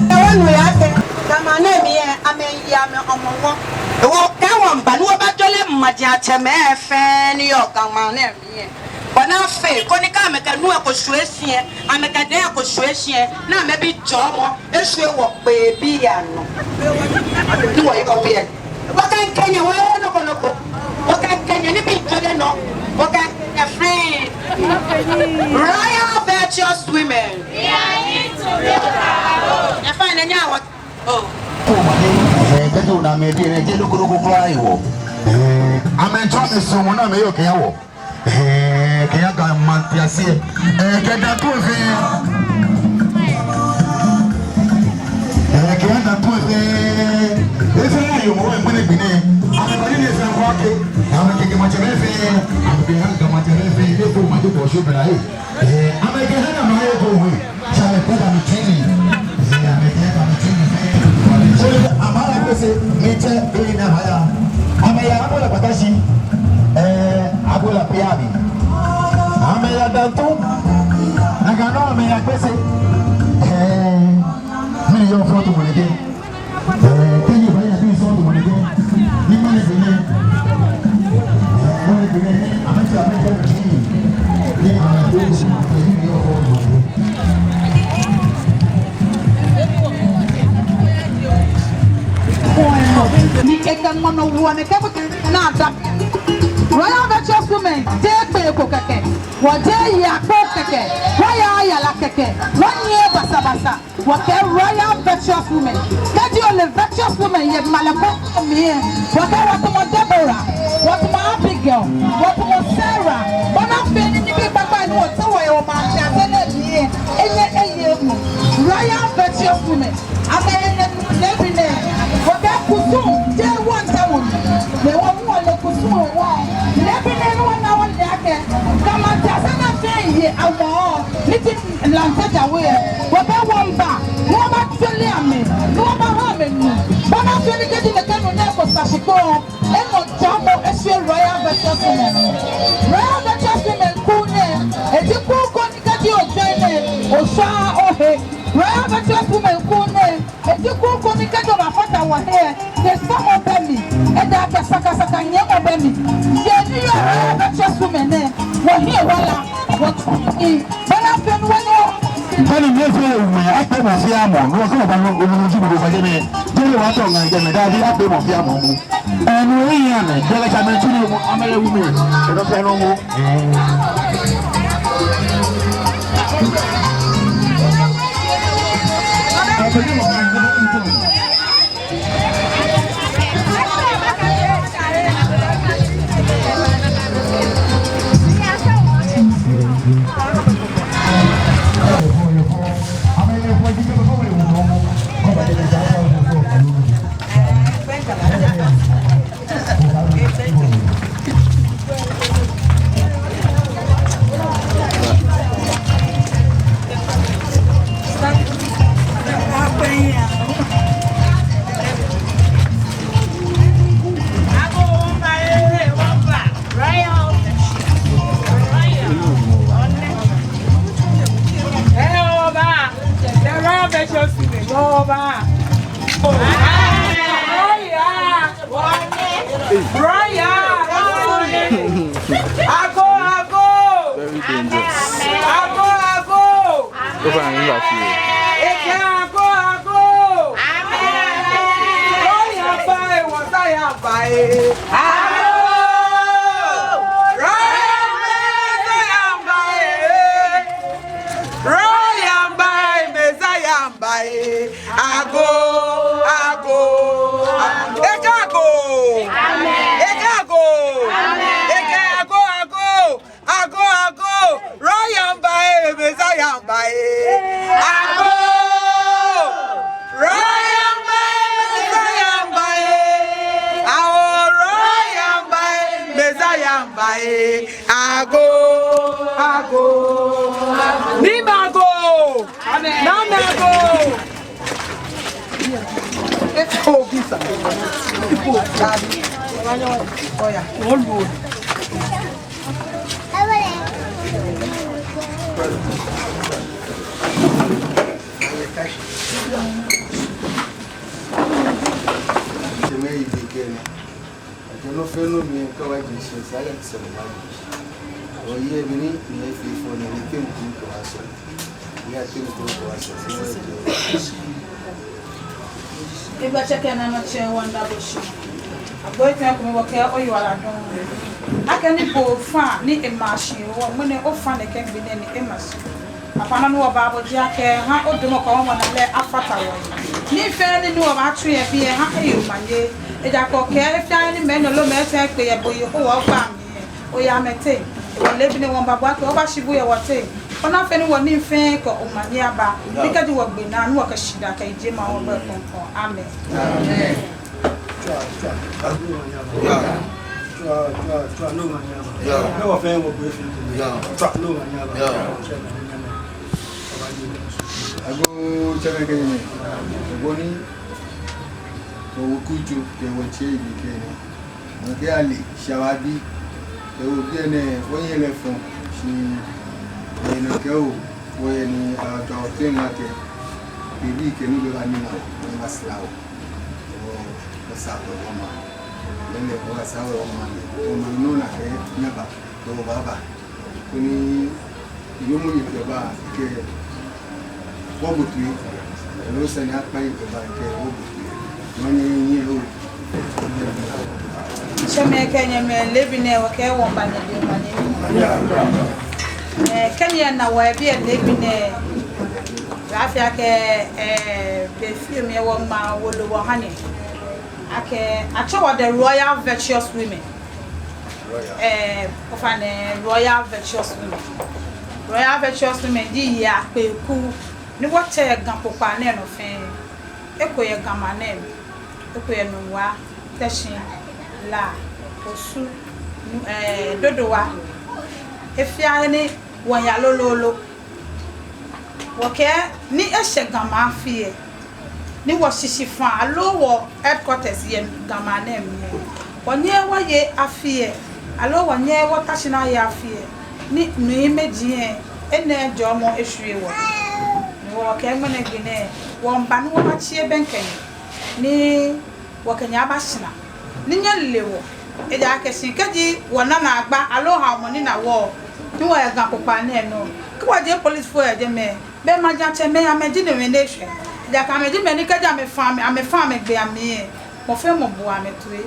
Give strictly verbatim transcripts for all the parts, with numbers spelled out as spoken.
Ewo nu ya te, Ga maŋ nɛɛ mli yɛ, amɛyi amɛ Hɔmɔwɔ. Ewo kɛ wɔmiiba ni wɔbajɔɔ lɛ maji atsɛmɛi fɛɛ ni yɔɔ Ga maŋ nɛɛ mli yɛ. Bɔ ni afee koni kɛ amɛkɛ nu eko shwie shi yɛ, amɛkɛ dɛŋ eko shwie shi yɛ, ni amɛbi jɔɔmɔ eshwie wɔkpee bii anɔ. Ni wɔyi kɔ biɛ. Wɔkɛɛ kɛ nyɛ wɔyɛ nɔ ko nɔ ko. Wɔkɛɛ kɛ nyɛ nibii jɔɔ lɛ nɔ. Wɔkɛɛ kɛ nyɛ free. Royal Virtuous Women. Efa ne nya wɔ. Oh. Eh, kɛji ona amɛbii nɛɛ, jeee nɔ ko nɔ ko kwraa yɛ wɔ. Eh, amɛtsɔ amɛsuɔmɔ ni amɛyɔɔ kɛha wɔ. Ɛhɛɛ, kɛya Ga maŋ tiase. Ɛɛ, kɛ Ga too fɛɛ. Ɛɛ, kɛya Ga too fɛɛ. Efɛɛ yɔɔ mɔ wɛ ŋmɛnɛ gbi nɛɛ. Amɛba ni efɛɛ kɔ akɛ. Amɛkɛ Ga maŋtsɛmɛi fɛɛ. Amɛkɛ Ga maŋtsɛmɛi fɛɛ. Efo maŋ jogbaŋŋ shwie bɛ lɛ. Ɛɛ, amɛkɛ Ga maŋ yɛ ko wɛ. Tsɛ amɛkɛ Ga maŋ tsɛ ni. Ɛɛ, amɛkɛ Ga maŋ tsɛ ni fɛɛ. Amɛya Gbese, mitsɛ, bɛ ni amɛya. Amɛya Abola Kpatashi. Ɛɛ, Abola Piabi. Amɛya Dantu. Nakai nɔŋŋ amɛya Gbese. Ɛɛ, mɛni yɔɔ fɔ tu mɔ nɛkɛ. Ɛɛ, kɛji baya bi sɔ tu mɔ nɛkɛ. Ni mɛni bi nɛ. Ɛɛ, mɛni bi nɛ. Amɛtsɛ, amɛtsɛ, amɛtsɛ. Ni amɛtsɛ, amɛtsɛ, ni yɔɔ fɔ tu mɔ nɛkɛ. Ni kɛkɛ ŋmɔnɔ wɔ ni kɛ bɔ kɛ naa da. Royal Virtuous Women, jeee kpee ko kɛkɛ. Wɔjeee yaakpoo kɛkɛ. Wɔyaaa yara kɛkɛ. Wɔnyiɛɛɛ basabasa. Wɔkɛɛ Royal Virtuous Women. Kɛji ole Virtuous Women yɛ mɛlɛ ko mli yɛ. Wɔkɛɛ wɔtamɔ Deborah, wɔtamɔ Abigail, wɔtamɔ Sarah. Bɔ ni afee ni nibii kpakpai ni wɔtao wɔyɛ wɔ maŋ tiase nɛɛ mli yɛ, enyɛ eye emuu. Royal Virtuous Women. Amɛyɛ nɛɛ, leebi nɛɛ. Wɔkɛɛ kusum, jeee wɔŋtamɔ. Ni wɔmu wɔle kusum wɔ. Leebi nɛɛ ni wɔna wɔle akɛ Ga maŋ tiase nɛɛ fɛɛ yɛ awɔ. Ni ti Lante Jawe, wɔbɛ wɔŋba, ni wɔbajɔɔ lɛ amɛ, ni wɔbaha amɛ nu. Bɔ ni afee ni kɛji nɛkɛ nu nɛɛ ko sa shikpɔŋ, enɔ jɔɔmɔ eshwie Royal Virtuous Women. Royal Virtuous Women kuu nɛɛ, eji kuu ko ni kɛji ojoin lɛ, oshwaaa ohe. Royal Virtuous Women kuu nɛɛ, eji kuu ko ni kɛji obafata wɔhe, kɛ sɔɔmɔ bɛ mli, eda kɛ sakasaka nyiɛmɔ bɛ mli. Yɛ ni yɔɔ Royal Virtuous Women nɛɛ, wɔhiɛ wala, wɔtsu i, bɔ ni afee ni wɔnyɛ wɔ. Koni nyɛfee women, akpee mɔ fɛɛ mɔ, no kɛ wɔba no, no ji bo ba jɛmɛ. Jɛmɛ wa tɔ ŋa jɛmɛ, dabi akpee mɔ fɛɛ mɔ. Ɛɛ, no eyi amɛ, jɛlɛ tsa mɛ tsu ni mɔ, amɛlɛ women. Ɛɛ, no fɛɛ no mɔ. Royal! Royal! Agoo, agoo! Very dangerous. Agoo, agoo! Over and over to you. Eke agoo, agoo! Agoo! Royal Messiah miiba ee! Royal Messiah miiba ee! Agoo! Agoo! Ekɛɛ agoo! Amen. Ekɛɛ agoo! Amen. Ekɛɛ agoo, agoo! Agoo, agoo, Royal miiba ee, Messiah miiba ee. Agoo, Royal miiba ee, Messiah miiba ee. Agoo, Royal miiba ee, Messiah miiba ee. Agoo, agoo, agoo. Nii agoo. Amen. Naa agoo. It's so busy. People, Daddy. Oh, yeah. Oh, Lord. Nɔ fɛɛ nɔ ni kɛ wa ji shi sa ya sɛ ma ji. Oye, beni ni efee fɔ ni ni tem ku kɛ wa sɔ. Ya tem ku kɛ wa sɔ. Egba tsɛ kɛ nana tsɛ wanda bo shi. Agbo etɛ kome wɔkɛɛ oyiwaladɔŋŋ. Akɛni bo fã ni ema shi wɔ, ŋmɛnɛ ofã nɛkɛ gbi nɛɛ ni ema shi. Apana ni wɔbaa bo ji akɛ, ha odɔmɔ kɛ omɔbɔnalɛ afata wɔhe. Nii fɛɛ nii ni wɔbaatsu yɛ biɛ, ha eye omanye. Ejaakɛ okɛɛ he fɛɛ he ni mɛi nɔ loo mɛi etɛ kpe yɛ, bo Yehowa ogbaa mli yɛ. Oya amɛteŋ. Wɔ leebi nɛɛ wɔmiiba bo akɛ obaashi bu yɛ wɔteŋ. Koni afee ni wɔnii fɛɛ kɛ omanye aba. Ni kɛji wɔgbe naa, ni wɔkɛ shidaa kɛ yijiemɔ awo ogbɛi krɔŋkrɔŋ. Amen. Amen. Tswa, tswa. Tswa, tswa, tswa, no manye aba. Ni wɔfɛɛ wɔgbe fɛɛ. Tswa, no manye aba. Tswa, no manye aba. Agoo, tsɛmɛi kɛ nyɛmɛi. Agoo ni, wɔ weku ju kɛ wɔtsɛ yi kɛ nɛ. Nɔ kɛ ale, shi awa bi. Ewo biɛ nɛɛ, wɔnyɛ lɛ fɔŋ. Shi, ena kɛ o, wɔyɛ ni, a, tswa wɔteŋ ŋa kɛ. Bibii kɛ nu bɛ ba ni na o, ni ba sra o. O, o sa o, o ma. Lɛlɛ, o sa o, o ma. O ma nɔ na kɛ, nyɛba. Tɔ baba. Koni yoomo yi kɛba kɛ wɔbo toi. Aloo sane akpa yi kɛba kɛ wɔbo toi. Manye yi o. Tsɛmɛi kɛ nyɛmɛi, leebi nɛɛ wɔkɛɛ wɔmiiba nyɛ dɛŋ manye. Ɛɛ, kɛ nyɛna wɔ yɛ biɛ leebi nɛɛ, afee akɛ, ɛɛ, be fioo mli wɔŋma wolo wɔha nyɛ. Akɛ, atsɛɔ wɔ the Royal Virtuous Women. Ɛɛ, ofainɛ Royal Virtuous Women. Royal Virtuous Women ji yei akpee kuu ni wɔtsɛ yɛ Ga kpokpaa nɛɛ nɔ fɛɛ. Eko yɛ Ga maŋ nɛɛ mli, eko yɛ Nungua, Teshie, La, Osu, ɛɛ, Dodowa. He fɛɛ he ni wɔyaa lolo. Wɔkɛɛ ni eshɛ Ga maŋ afi lɛ, ni wɔshishi fã aloo wɔ headquarters yɛ Ga maŋ nɛɛ mli lɛ, wɔnyɛɛɛ wɔye afi lɛ, aloo wɔnyɛɛɛ wɔta shi ni aye afi lɛ, ni nɔ ni ji lɛ, enɛ jɔɔmɔ eshwie wɔ. Ni wɔkɛɛ ŋmɛnɛ gbi nɛɛ, wɔmiiba ni wɔbatsi ebɛŋkɛ nyɛ, ni wɔkɛ nyɛ abashara. Ni nyɛle wɔ. Ejaakɛ shi kɛji wɔna naagba aloo haomɔ ni na wɔ, ni wɔyɛ Ga kpokpaa nɛɛ nɔ, kɛ wɔje polisifoi yɛ jɛmɛ, bɛ maŋtsɛmɛi amɛji nɛɛ mɛi ni eshwɛ. Ejaakɛ amɛji mɛi ni kɛji amɛfã amɛ, amɛfã amɛgbee amli lɛ, mɔ fɛɛ mɔ boɔ amɛ toi.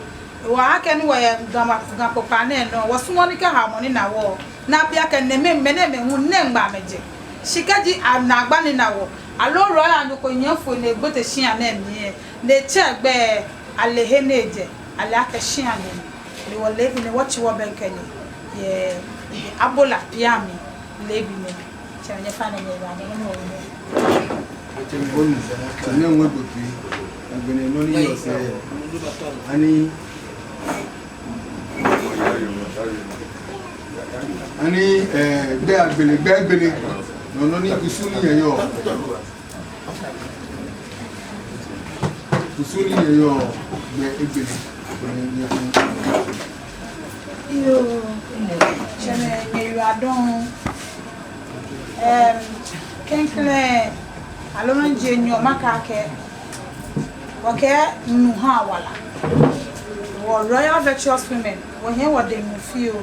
Wɔ akɛni wɔyɛ Ga ma, Ga kpokpaa nɛɛ nɔ, wɔsumɔɔɔ ni kɛ haomɔ ni na wɔ, ni abi akɛ nɛmɛi, mɛnɛmɛi hu nɛgbɛ amɛjɛ. Shi kɛji anaagba ni na wɔ, aloo Royal nɔ ko nyɛfo ni egbote shia nɛɛ mli lɛ, ni etsɛ gbɛ, ale he ni ejɛ, ale akɛ shia nɛɛ ni. Ni wɔ leebi nɛɛ wɔtsi wɔbɛŋkɛ nyɛ yɛ Abola Piami leebi nɛɛ. Tsɛ nyɛ fã nɛɛ nyɛ ba nɛɛ nɔ. Tsɛ nɛɛ ŋwɛ gbopi. Agbɛnɛ nɔ ni yɔɔ sɛɛ. Ani, ani, ɛɛ, gbɛ agbɛnɛ, gbɛ agbɛnɛ. Nɔ nɔ ni kusum ni yɔɔ. Kusum ni yɔɔ gbɛ agbɛnɛ. Yoo, tsɛmɛi nyɛyiwaladɔŋŋ. Ɛm, klɛŋklɛŋ, aloo nɔ ni ji enyɔ makɛɛ akɛ, wɔkɛ nu ha wala. Wɔ Royal Virtuous Women, wɔhiɛ wɔdɛŋ nuu fioo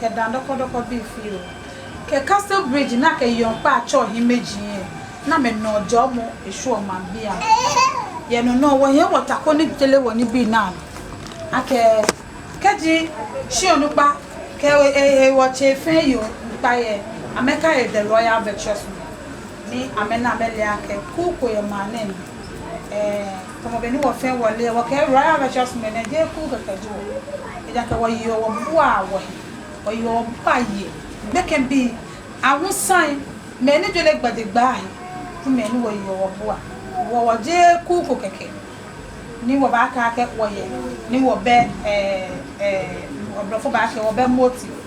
kɛ dãa dɔkɔdɔkɔ bii fioo. Kɛ Castle Bridge ni akɛ yɔɔ kpa tsɔ hiɛmɛiji lɛ, ni amɛnɔ jɔɔmɔ eshwieɔ maŋbii amli. Yɛ no nɔ wɔhiɛ wɔtako ni tere wɔnibii naa nɔ. Akɛ, kɛji shi onukpa, kɛ e, e, e, wɔtsɛ fɛɛ yoo onukpa yɛ, amɛkɛɛ the Royal Virtuous Women. Ni amɛna amɛle akɛ kuu ko yɛ maŋ nɛɛ mli. Ɛɛ, tamɔ bɔ ni wɔfɛɛ wɔle, wɔkɛɛ Royal Virtuous Women nɛɛ jeee kuu kɛkɛ ji wɔ. Ejaakɛ wɔyeɔ wɔbuaa wɔhe, wɔyeɔ wɔbuaa yei. Gbekɛbii, awusai, mɛi ni jɔɔ lɛ gbɛjegbɛi ahe, ni mɛi ni wɔyeɔ wɔbuaa. Wɔ, wɔjeee kuu ko kɛkɛ ni wɔbaakɛɛ akɛ wɔyɛ, ni wɔbɛ, ɛɛ, ɛɛ, Blɔfo baakɛɛ wɔbɛ motive.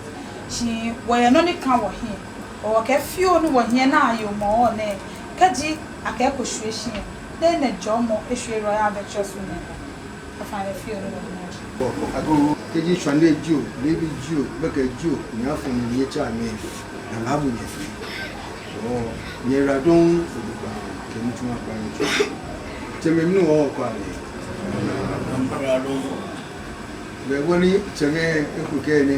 Shi wɔyɛ nɔ ni kã wɔhiɛ. Wɔkɛɛ fioo ni wɔhiɛ naa yɔɔmɔ nɛɛ, kɛji akɛ eko shwie shi lɛ, lɛ nɛ jɔɔmɔ eshwie Royal Virtuous Women. Afa lɛ fioo ni wɔhiɛ. Agoo, kɛji shwane jio, leebi jio, gbɛkɛ jio, nyɛfɔ̃ ni nyɛtsɛ amɛ, ni amɛbu nyɛ fɛɛ. Oo, nyɛyiwaladɔŋŋ, oduŋ kpakpa, kɛ nitsumɔ kpakpa. Tsɛmɛi mli ni wɔkɔ amɛ. Bɛ bɔ ni tsɛmɛi eko kɛɛ nɛ,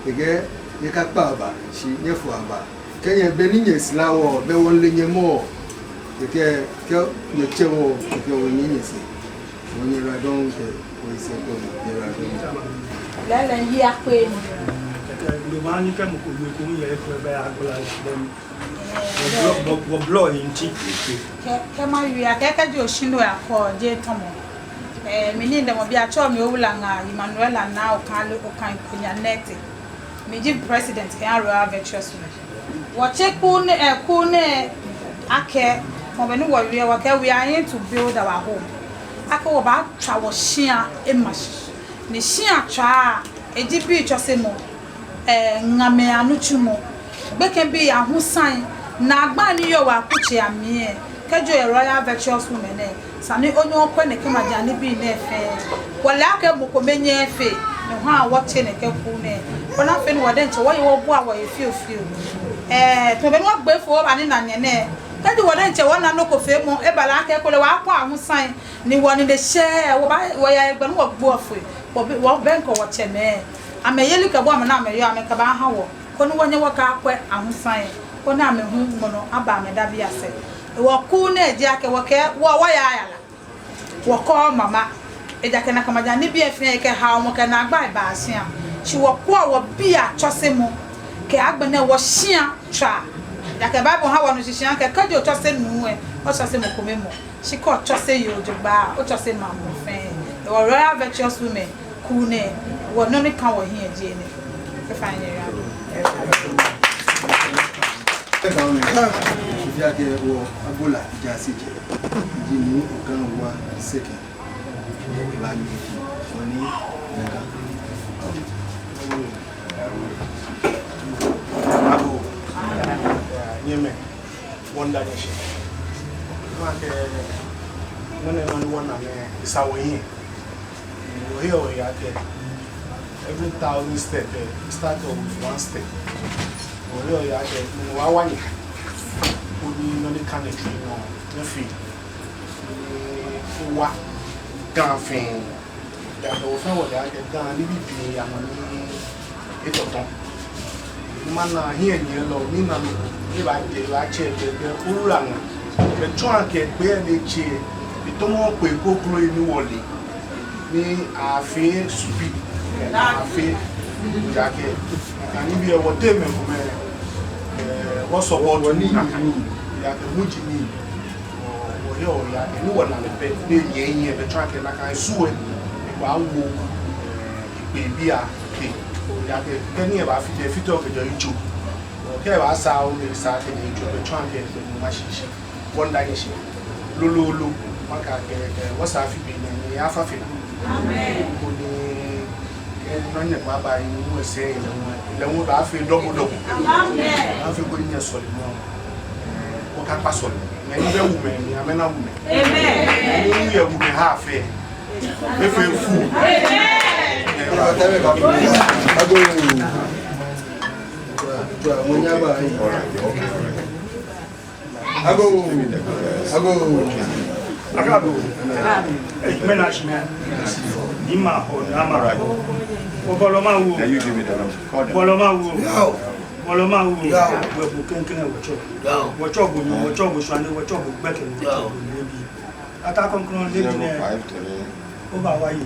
ekɛɛ, nyɛkakpa aba, shi nyɛfo aba. Kɛ nyɛbɛ ni nyɛsra wɔ, bɛ wɔle nyɛmɔ. Ekɛɛ, kɛ nyɛtsɛ wɔ, ekɛɛ wɔnyɛ nyɛsɛɛ. Wɔnyɛ yiwaladɔŋŋ kɛ wɔyisɛɛkwɛmɔ, nyɛyiwaladɔŋŋ. Lɛɛlɛŋ yi akpe ni. Kɛkɛ, no baa ni kɛ mɔ ko wie ko yɛ eko bɛ agbola lɛ. Wɔ blɔ, wɔ, wɔ blɔ yi nti. Kɛ, kɛ mawie akɛ, kɛji oshi nɔ yakɔ, jeee tɔmɔ. Ɛɛ, mi ni damɔ biɛ atsɛɔ mi Owula Naa Emmanuella Naa Okailo Okan Konya Nɛte. Miji president kɛha Royal Virtuous Women. Wɔtse kuu nɛɛ, ɛɛ, kuu nɛɛ akɛ, tamɔ bɔ ni wɔwie, wɔkɛɛ we are here to build our home. Akɛ wɔbaatswa wɔshia ema shi. Ni shia tswaa, eji bii tsɔsemɔ, ɛɛ, ŋamɛi anitsumɔ, gbekɛbii awusai, naagbai ni yɔɔ wɔ akutsei amli lɛ, kɛji oyɛ Royal Virtuous Women lɛ, esa ni onyɛ okwɛ nɛkɛ maji anibii nɛɛ fɛɛ. Wɔle akɛ mɔ kome nyɛɛɛ efee, no ha wɔtse nɛkɛ kuu nɛɛ. Bɔ ni afee ni wɔ diɛŋtsɛ wɔye wɔbua wɔhe fiofio. Ɛɛ, tamɔ bɔ ni wɔgbe foo wɔba ni wɔna nyɛ nɛɛ. Kɛji wɔ diɛŋtsɛ wɔna nɔ ko feemɔ, eba lɛ akɛ ekolɛ wɔkɔ awusai, ni wɔnine shɛɛɛ, wɔba, wɔya gbɛ ni wɔgbo wɔfee. Wɔbɛ, wɔbɛŋkɛ wɔtsɛmɛi. Amɛyelikɛbuamɔ ni amɛyɔɔ, amɛkɛbaaha wɔ. Koni wɔnyɛ wɔkakwɛ awusai, koni amɛ hu ŋmɔlɔ aba amɛdabi asɛɛ. Wɔ kuu nɛɛ ji akɛ wɔkɛɛ wɔ, wɔya yara. Wɔkɔ mama. Ejaakɛ nakai maji anibii fɛɛ kɛhaa wɔmɔ kɛ naagbai baa shia. Shi wɔkɔ wɔbii atsɔsemɔ. Kɛ agbɛnɛ wɔshia tswaa. Ejaakɛ Bible ha wɔ nu shishi akɛ kɛji otsɔse nuu lɛ, otsɔse mɔ kome mɔ. Shi kɛ otsɔse yoo jogbaŋŋ, otsɔse maŋ muu fɛɛ. Wɔ Royal Virtuous Women kuu nɛɛ, wɔ nɔ ni kã wɔhiɛ ji enɛ. Kɛ fã nyɛ ya. Kɛ fã nyɛ ya. Shi fia kɛ wɔ agbola jaase jɛ. Ji Nuu Okailo Okan Sɛkɛ. Ba mi fi, wani, naka. Agoo. Nyɛmɛi. Wɔmiida nyɛ shi. Wɔkɛɛ, ŋmɛnɛ nɔ ni wɔna nɛɛ, esa wɔhiɛ. Wɔheɔ wɔyeɔ akɛ, every thousand step, eh, start off with one step. Wɔheɔ wɔyeɔ akɛ, wɔwa nyɛ. Koni nɔ ni kã nyɛtsui nɔ, nyɛfee. Ni wɔwa Ga fɛɛ. Ejaakɛ wɔfɛɛ wɔle akɛ Ga nibii pii yɛ mli ni etɔtɔ. Ni mana hiɛnyiɛlɔ ni na nɔ ni ebaaje, ebaatsɛ kɛ, kɛ Owula Naa. Kɛ tsɔɔ akɛ kpee ni etsɛ, etɔmɔ kpee kroko ni wɔle. Ni afee supi, afee. Ejaakɛ, Ga nibii wɔteŋ mɛi komɛi, eh, wɔ support ni. Ejaakɛ muji ni. Wɔ, wɔheɔ wɔyeɔ akɛ, ni wɔna lɛ pɛ, ni enyiɛ, enyiɛ, bɛ tsɔɔ akɛ nakai su lɛ, ebaawo, eh, ekpee bii akɛ, ejaakɛ, kɛ ni ebaafite, efiteɔ kɛjɛɔ yitso. Wɔ kɛ ebaasaa, ni esaa kɛjɛ yitso, bɛ tsɔɔ akɛ, bɛ mɔ ma shishi. Wɔmiida nyɛ shi. Lolo, lolo, makɛɛ akɛ, eh, wɔsɛɛ afi be nɛɛ, ni afa fe naa. Amen. Koni Kɛ nɔ ni nyɛkpa ba yi ni wɔsɛɛ lɛ ŋwɛi, lɛ ŋwɛi baafee dɔbɔ dɔbɔ. Amen. Baafee koni nyɛsɔlemɔ, eh, wɔkakpa sɔlemɔ. Mɛi ni bɛ wumɛi mli, amɛna wumɛi. Amen. Mɛi ni yɛ wumɛi ha fɛɛ, efee fu. Amen. Agoo. Agoo. Agoo. Agoo. Ei, mɛni ashi mɛ? Ni ma ho, ni ama. Wɔbɔlɔ ma wo. Bɔlɔ ma wo. Bɔlɔ ma wo. Wɔ bo kɛŋkɛŋ wɔtsɔ. Wɔtsɔ bo nyɔŋ, wɔtsɔ bo shwane, wɔtsɔ bo gbɛkɛ, wɔtsɔ bo leebi. Ataa Krɔŋkrɔŋ leebi nɛɛ. Obawa yi.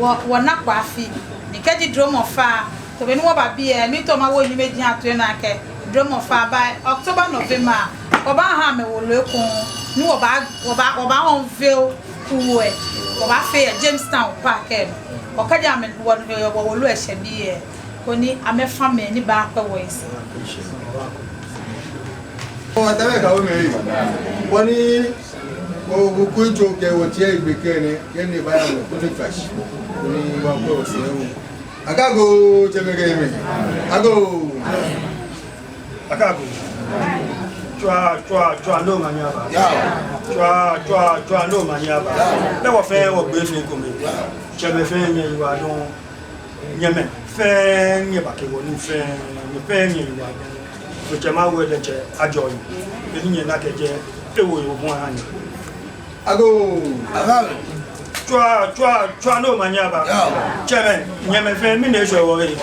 Wɔ, wɔnako afi. Ni kɛji duromɔ fa, to be ni wɔba biɛ, miitao mawo nyɛmɛi aji ato enɛ akɛ duromɔ fa ba October, November, wɔbaaha amɛ wolo ekoŋŋ, ni wɔbaa, wɔbaa, wɔbaa unveil kuu lɛ, wɔbaafee yɛ Jamestown Park lɛ nɔ. Wɔkɛji amɛ, wɔ, wɔwolo lɛ shɛ biɛ, koni amɛfa mɛi ni baakwɛ wɔyisɛɛ. Wɔtamɔ ka wo mɛi. Wɔni, wɔ, wɔkutso kɛ wɔtsɛ igbe kɛ nɛɛ, kɛ nɛɛ baaya wɔ, koni flash. Koni wɔkwɛ wɔsɛɛ wɔ. Agoo, tsɛmɛi kɛ nyɛmɛi. Agoo. Agoo. Tswa, tswa, tswa, ni omanye aba. Yao. Tswa, tswa, tswa, ni omanye aba. Yao. Be wɔ fɛɛ wɔgbee fɛɛ kome. Yao. Tsɛmɛi fɛɛ nyɛyiwaladɔŋŋ. Nyɛmɛi fɛɛ nyɛbakɛ wɔ nii fɛɛ, nyɛ fɛɛ nyɛyiwaladɔŋŋ. Wɔtsɛ Mawu lɛ diɛŋtsɛ ajɔɔ nyɛ. Bɔ ni nyɛna kɛjɛ, ewo yɛ obɔ ahã nyɛ. Agoo. Agoo. Tswa, tswa, tswa, ni omanye aba. Yao. Tsɛmɛi, nyɛmɛi fɛɛ, mɛni hewɔ wɔyɛ?